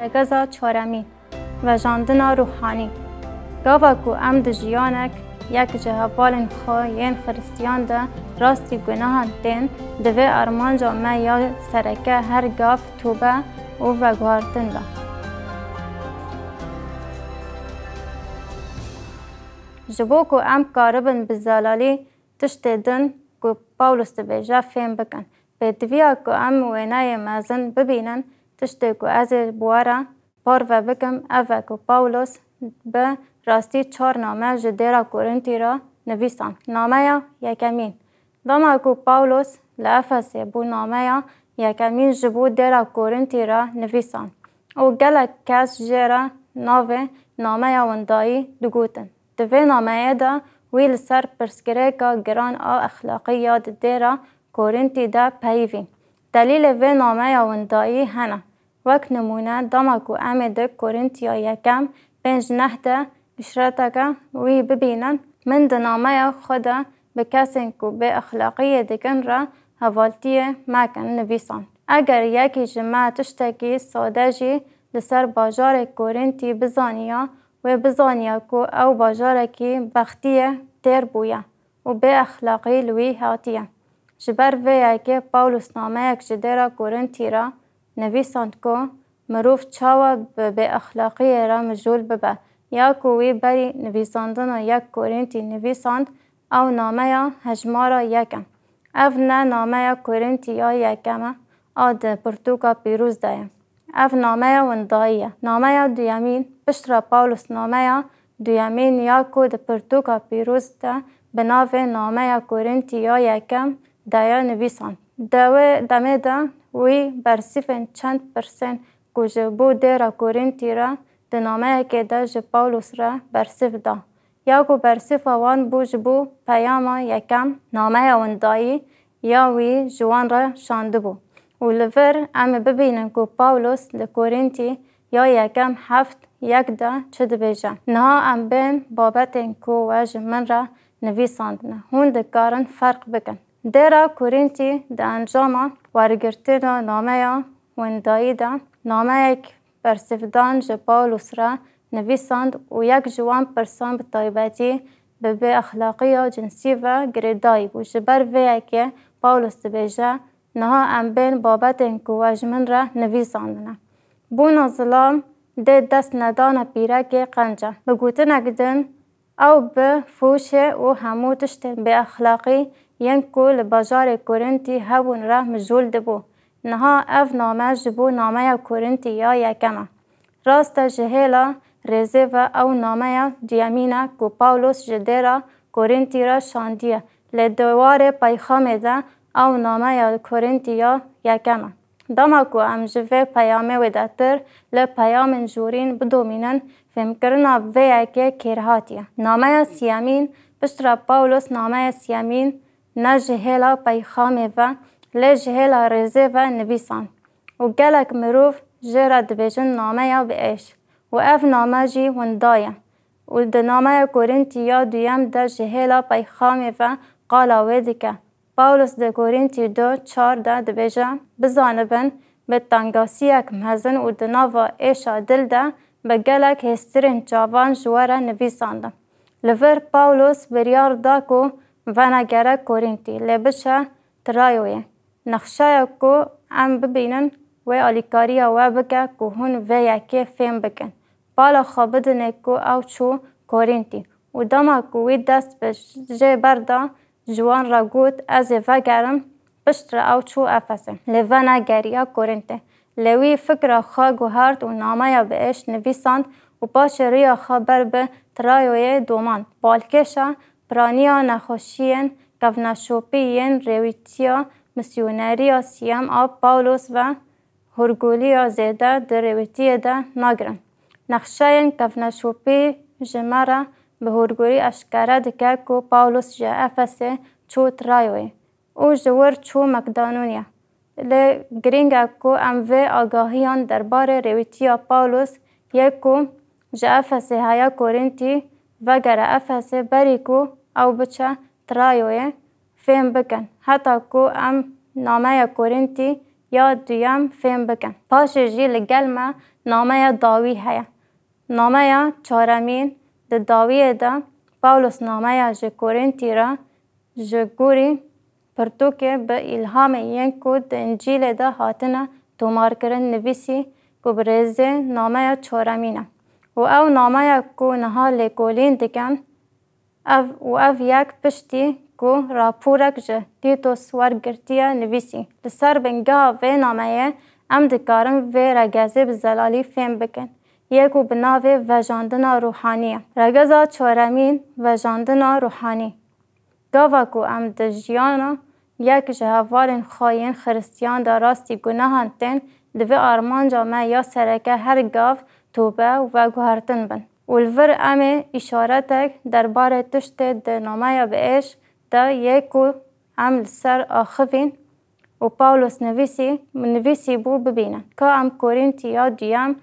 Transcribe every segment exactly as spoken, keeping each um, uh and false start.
Pêkeza çaremîn, vejandina ruhanî. Gava ku em di jiyanek yek ji hevalên xwe yên Xiristiyan de rastî gunehan tên, divê armanca me ya sereke her gav tobe û veguhartin be. Ji bo ku em karibin bi zelalî tiştê din ku Pawlos dibêje fêm bikin, pêdiviya ku em wêneyê mezin bibînin, tiştê ku ez ê bi we re parve bikim, ev e ku Pawlos bi rastî çar name ji dêra Korintî re nivîsand. Nameya yekemîn. Dema ku Pawlos li Efesê bû, nameya yekemîn ji bo dêra Korintî re nivîsand û gelek kes jê re navê nameya windayî digotin. Di vê nameyê de wî li ser pirsgirêka giran a exlaqî ya di dêra Korintî de peyivî. Delîlê vê nameya windayî hene. Wek nimûne, dema ku em ê di Korintîya yekem pênc neh de îşareteke wî bibînin, min di nameya xwe de bi kesên ku bêexlaqiyê dikin re hevaltiyê mekin nivîsand. Eger yekî ji me tiştekî sade jî li ser bajarê Korintî bizaniya, wê bizaniya ku ew bajarekî bextiyê têr bûye û bêexlaqî li wî hatiye. Ji ber vê yekê Pawlos nameyek ji dêra Korintî re nivîsand ku mirov çawa bi bêexlaqiyê re mijûl bibe, ya ku wî berî nivîsandina yek Korintî nivîsand, ew nameya hejmara yek e. Ev ne nameya Korintî ya yekem e, a di pirtûka pîroz de ye. Ev nameya windayî ye. Nameya duyemîn, piştre Pawlos nameya duyemîn ya ku di pirtûka pîroz de bi navê nameya Korintî ya yekem de ye nivîsand. Di wê demê de wî bersîvên çend pirsên ku ji bo dêra Korintî re di nameyekê de ji Pawlos re bersîv da. Ya ku bersîva wan bû ji bo peyama yekem, nameya windayî ya wî ji wan re şandibû. Û li vir em ê bibînin ku Pawlos li Korintî ya yekem heft yek de çi dibêje. Niha em bên babetên ku we ji min re nivîsandine. Hûn dikarin ferq bikin. Dêra Korintî di encama wergirtina nameya windayî de nameyek bersivdan ji Pawlos re nivîsand û yek ji wan pirsan bi taybetî bi bêexlaqiya cinsî ve girêdayî bû. Ji ber vê yekê Pawlos dibêje, niha em bên babetên ku we ji min re nivîsandine. Bûna zilam dê dest nedana pîrekê qenc e. Bi gotinek din, ew bi fûşê û hemû tiştên bêexlaqî yên ku li bajarê Korintî hebûn re mijûl dibû. Niha ev name ji bo nameya Korintî ya yekem e. Rast e, ji hêla rêzê ve ew nameya duyemîn e ku Pawlos ji dêra Korintî re şandiye, lê di warê peyxamê de ew nameya Korintî ya yekem e. Dema ku em ji vê peyamê wêdetir li peyamên jorîn bidomînin, fêmkirina vê yekê kêrhatî ye. Nameya siyemîn, piştre Pawlos nameya siyemîn ne ji hêla peyxamê ve, lê ji hêla rêzê ve nivîsand û gelek mirov jê re dibêjin nameya bi êş û ev name jî winda ye û di nameya Korintî ya duyem de ji hêla peyxamê ve qala wê dike. Pawlos di Korintî du çar de dibêje, bizanibin, bi tengasiyek mezin û di nava êşa dil de bi gelek hêstirên çavan ji we re nivîsandim. Li vir Pawlos biryar da ku venegere Korintî, lê biçe Trayoyê. Nexşeya ku em bibînin wê alîkariya we bike ku hûn vê yekê fêm bikin. Bala xwe bidinê ku ew çû Korintî û dema ku wî dest bi jê berda, ji wan re got, ez ê vegerim, piştre ew çû Efesê. Lê venegeriya Korintê. Lê wî fikra xwe guhert û nameya bi êş nivîsand û paşê riya xwe ber bi Trayoyê domand. Balkêşa piraniya nexweşiyên kevneşopî yên rêwîtiya misyonerî ya siyem a Pawlos ve hûrgulîya zêde di rêwîtiyê de nagirin. Nexşeyên kevneşopî ji me re bi hûrgulî eşkere dike ku Pawlos ji Efesê çû Trayoyê û ji wir çû Makedonîya. Lê girîng e ku em vê agahiyan derbarê rêwîtiya Pawlos yê ku ji Efesê heya Korintî vegere Efesê berî ku ew biçe Trayoyê fêm bikin, heta ku em nameya Korintî ya duyem fêm bikin. Paşê jî li gel me nameya dawî heye. Nameya çaremîn. Di dawiyê de Pawlos nameya ji Korîntî re ji gorî pirtûkê bi îlhamê yên ku di Încîlê de hatine tomarkirin nivîsî ku bi rêzê nameya çaremîn e û ew nameya ku niha lêkolîn dikin, ev û ev yek piştî ku raporek ji Tîtos wergirtiye nivîsî. Li ser bingeha vê nameyê em dikarin vê regezê bi zelalî fêm bikin, yê ku bi navê vejandina ruhanî ye. Regeza çaremîn, vejandina ruhanî. Gava ku em di jiyana yek ji hevalên xwe yên xiristiyan de rastî gunehan tên, divê armanca me ya sereke her gav tobe û veguhertin bin. Û li vir em ê îşaretek derbarê tiştê di nameya bi êş de yê ku em li ser axivîn û Pawlos nivîsî, nivîsî bû bibînin. Ka em Korîntî ya duyem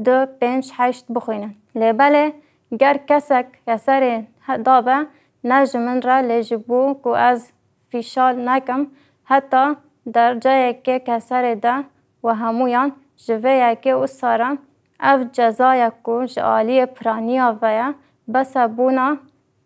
du, pênc, heşt bixwînin. Lê belê ger kesek keserê he-, dabe, ne ji min re, lê ji bo ku ez fîşal nekim, heta derceyekê keserê de we hemûyan ji vê yekê wisa re ev cezaya ku ji aliyê piraniya ve ye, bes e bona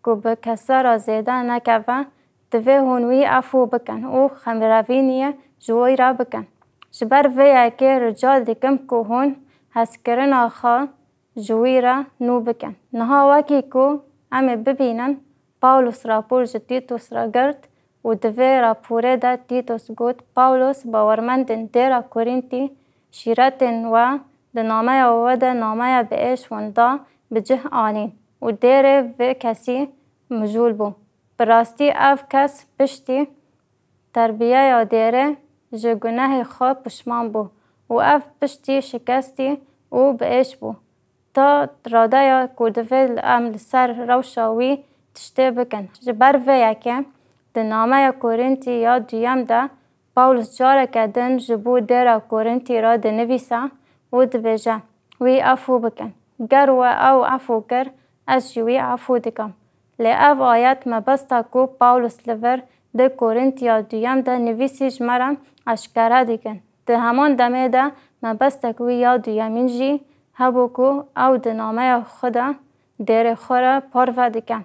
ku bi kesera zêde nekeve, divê hûn wî efû bikin û xemrevîniyê ji wî re bikin. Ji ber vê yekê rica dikim ku hûn hezkirina xwe ji wî re nû bikin. Niha wekî ku em ê bibînin, Pawlos rapor ji Tîtos re girt û di vê raporê de Tîtos got, Pawlos bawermendên dêra Korîntî şîretên we di nameya we de nameya bi êş winda bi cih anîn û dêrê vê kesî mijûl bû. Bi rastî ev kes piştî terbiyeya dêrê ji gunehê xwe pişman bû û ev piştî şikestî û bi êş bû. Ta radeya ku divê em li ser rewşa wî tiştê bikin. Ji ber vê yekê di nameya Korîntî ya duyem de Pawlos careke din ji bo dêra Korîntî re dinivîse û dibêje, wî efû bikin. Ger we ew efû kir, ez jî wî efû dikim. Lê ev ayet mebesta ku Pawlos li vir di Korîntî ya duyem de nivîsî ji me re eşkere dikin. Di heman demê de mebestek wî ya duyemîn jî hebû ku ew di nameya xwe de dêrê xwe re parve dike.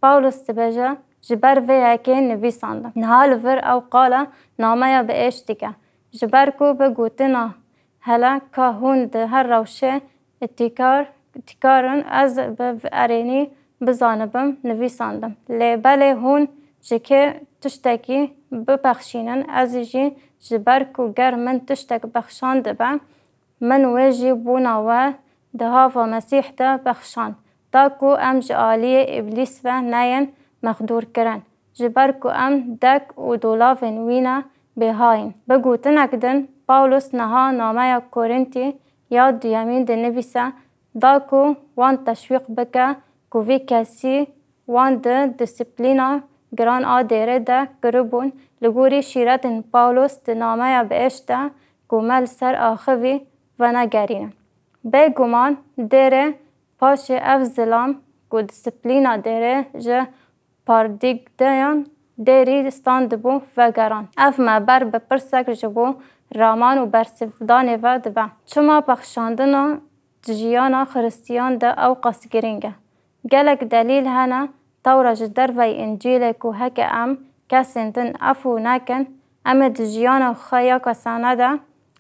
Pawlos dibêje, ji ber vê yekê nivîsandim. Niha li vir ew qala nameya bi êş dike. Ji ber ku bi gotina hele ka hûn di her rewşê tîkar, tîkar in, ez bi erênî bizanibim, nivîsandim. Lê belê hûn ji kê tiştekî bibexşînin, ez jî ji ber ku ger min tiştek bexşandibe, min wê jî bona we di hava Mesîh de bexşand, da ku em ji aliyê Îblîs ve neyên mexdûrkirin, ji ber ku em dek û dolavên wî ne bêha yîn. Bi gotinek din, Pawlos niha nameya Korîntî ya duyemîn dinivîse, da ku wan teşwîq bike ku vî kesî wan di disiplîna giran a dêrê de kiribûn, li gorî şîretên Pawlos di nameya bi êş de ku me li ser axivî venegerînin. Bêguman dêrê paşê ev zilam ku disiplîna dêrê ji pardîgdeyan dêrî standibû vegeran. Ev me ber bi pirsek ji bo raman û bersivdanê ve dibe. Çima bexşandina di jiyana Xiristiyan de ew qas girîng e? Gelek delîl hene tewra ji derveyî Încîlê ku heke em kesên din efû nekin, em ê di jiyana xwe ya kesane de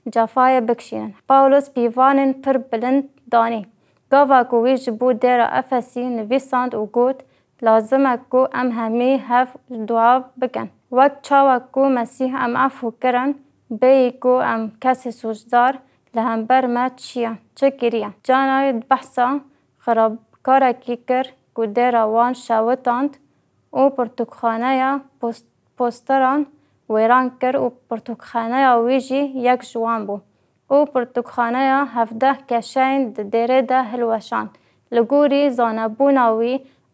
cefayê bikişînin. Pawlos pîvanên pir bilind danî. Gava ku wî ji bo dêra Efesî nivîsand û got, lazim e ku em hemî hev dua bikin. Wek çawa ku Mesîh em efû kirin, bêyî ku em kesê sûcdar li hember me çi ye, çi kiriye. Cana behsa xirabkarekî kir ku dêra wan şewitand û pirtûkxaneya post-, posteran wêran kir û pirtûkxaneya wî jî yek ji wan bû û pirtûkxaneya hevdeh keşeyên di dêrê de hilweşand. Li gorî zanebûna wî,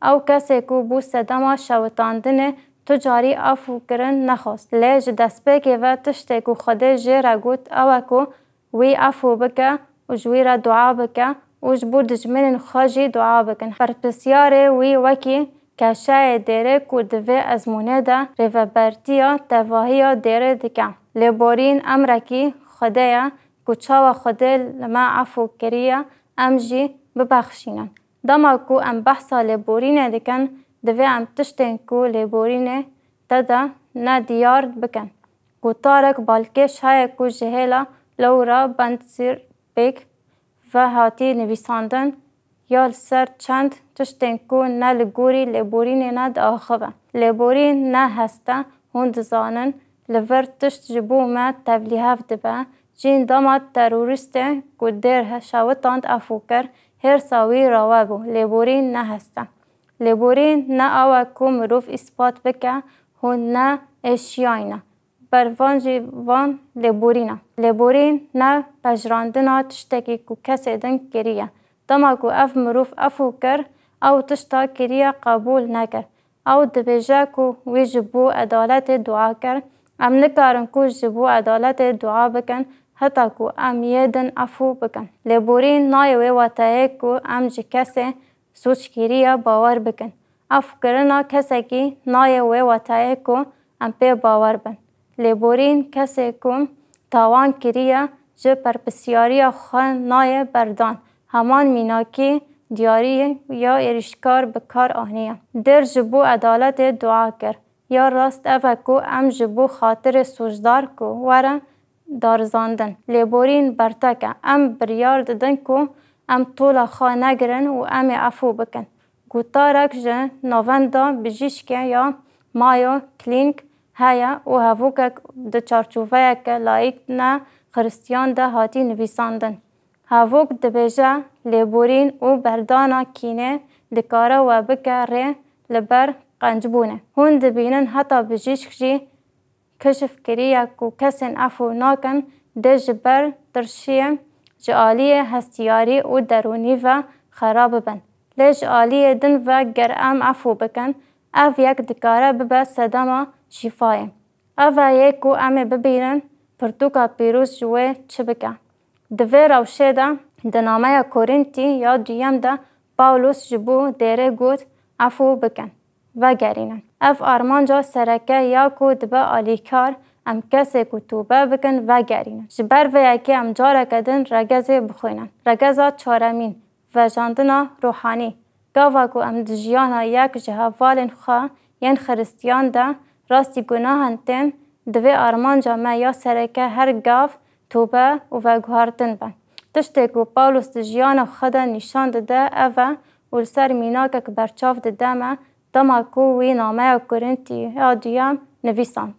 ew kesê ku bû sedema şewitandinê tu carî efû kirin nexwest. Lê ji destpêkê ve tiştê ku Xwedê jê re got ew e ku wî efû bike û ji wî re dua bike û ji bo dijminên xwe jî dua bikin. Berpirsyarê wî wekî keşeyê dêrê ku di vê ezmûnê de rêvebertiya tevahiya dêrê dike. Lêborîn emrekî Xwedê ye ku çawa Xwedê li me efû kiriye, em jî bibexşînin. Dema ku em behsa lêborînê dikin, divê em tiştên ku lêborînê te de ne diyar bikin. Gotarek balkêş heye ku ji hêla Laura Bentzerbeck ve hatî nivîsandin, ya li ser çend tiştên ku ne li gorî lêborînê ne diaxive. Lêborîn ne hest e, hûn dizanin, li vir tişt ji bo me tevlîhev dibe. Jî dema terorîstê ku dêr he-, şewitand efû kir, hêrsa wî rawe bû. Lêborîn ne hest e. Lêborîn ne aw e ku mirov îspat bike, hûn ne êşiyayne. Bervanjî van lêborîn e. Lêborîn ne pejirandina tiştekî ku kesê din kiriye. Dema ku ev mirov efû kir, ew tişta kiriye qebûl nekir. Ew dibêje ku wî ji bo edaletê dua kir. Em nikarin ku ji bo edaletê dua bikin, heta ku em yê din efû bikin. Lêborîn nayê wê wateyê ku em ji kesê soçkêrî ya bawer bikin. Efkirina kesekî nayê wê wateyê ku em pê bawer bin. Lêborîn kesê ku tawan kiriye, ji berpirsiyariya xwe nayê berdan. Heman mînakî diyarî ya êrîşkar bi kar aniye. Dêr ji bo edaletê dua kir. Ya rast ev e ku em ji bo xatirê sûcdar ku were darizandin. Lêborîn bertek e. Em biryar didin ku em tola xwe negirin û em ê efû bikin. Gotarek ji navenda bijîşkê ya Mayo Kling heye û hevokek di çarçoveyeke layîk ne xiristiyan de hatî nivîsandin. Hevok dibêje, lêborîn û berdana kînê dikare we bike rê li ber qencbûnê. Hûn dibînin heta bijîşk jî keşif kiriye ku kesên efû nakin dê ji ber tirşiyê ji aliyê hestiyarî û derûnî ve xera bibin. Lê ji aliyê din ve ger em efû bikin, ev yek dikare bibe sedema şîfayê. Ev e yê ku em ê bibînin pirtûka pîroz ji wê çi bike. Di vê rewşê de di nameya Korîntî ya duyem de Pawlos ji bo dêrê got, efû bikin, vegerînin. Ev armanca sereke ya ku dibe alîkar, em kesê ku tobe bikin vegerînin. Ji ber vê yekê em careke din regezê bixwînin. Regeza çaremîn, vejandina ruhanî. Gava ku em di jiyana yek ji hevalên xwe yên xiristiyan de rastî gunahan tên, divê armanca me ya sereke her gav tobe û veguhertin be. Tiştê ku Pawlos di jiyana xwe de nîşan dide ev e û li ser mînakek berçav dide me, dema ku wî nameya Korîntî ya duyem nivîsand.